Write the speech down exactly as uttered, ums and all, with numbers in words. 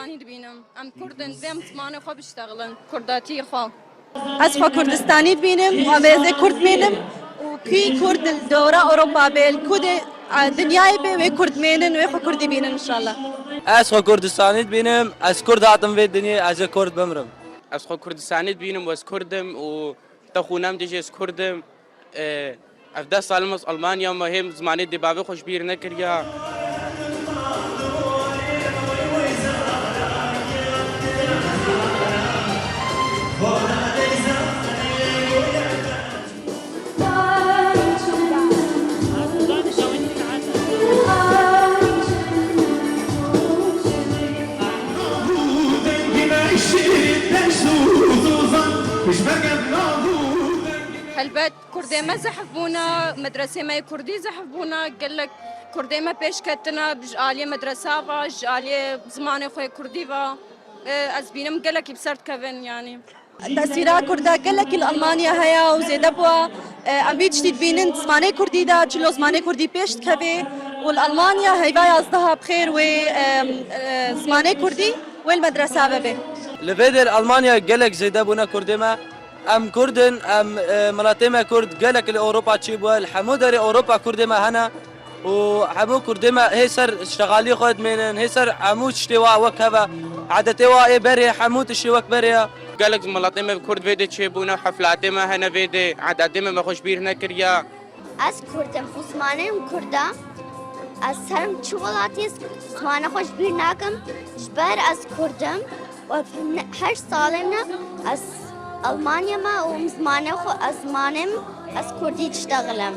Kurdistanî dibînim. Em Kurd in, divê em zimanê xwe biştexilin. Kurdatiyê xwe. Ez xwe Kurdistanî dibînim, em ê zê Kurd bînim û kî Kurd li dora Ewropa bê, li ku de, e, dinyayê bê, wê Kurd mênin, wê xwe Kurdî bînin înşallah. Ez xwe Kurdistanî dibînim, ez Kurd hatim vê dinyê, ez ê Kurd bimrim. Ez xwe Kurdistanî dibînim û ez Kurd im û te xûna min dijî ez Kurd im. Ev deh sal im ez Almanya me, hêm zimanê dê bavê xwe ji bîr nekiriya. Helbet, Kurdê me zehf bûne, medresê me yê Kurdî zehf bûne, gelek Kurdê me pêş ketine, ji aliyê medresa ve, ji aliyê zimanê xwe yê Kurdî ve. E, ez bînim gelekî bi ser dikevin, yanî. Tesîra Kurda gelekî li Almanya heye û zêde bûye. E, em vî tiştî dibînin zimanê Kurdî de, çilo zimanê Kurdî pêş dikeve û li Almanya heyva yazdeha bi xêr wê, e, e, zimanê Kurdî wê li medresa ve bê. Li vê der Almanya gelek zêde bûne Kurdê me. Em Kurd in, em, e, miletê me Kurd gelek li Ewropa çêbûye, li hemû derê Ewropa Kurdê me hene û hemû Kurdê me hê ser ştexalî xwe dimênin, hê ser hemû tiştê wa wek hev e. Edetê wa ê berê, hemû tiştê wek berê ye. Gelek miletê me Kurd vê dê çêbûne, heflatê me hene vê dê, edetê me me xwe ji bîr nekiriye. Ez Kurd im û zimanê min Kurd e. Ez herim çi welatî, zimanê xwe ji bîr nakim. Ji ber ez Kurd im û ev hemî heşt salê min e ez Almanya me û em zimanê xwe, ez zimanê min, ez Kurdî diştexilim.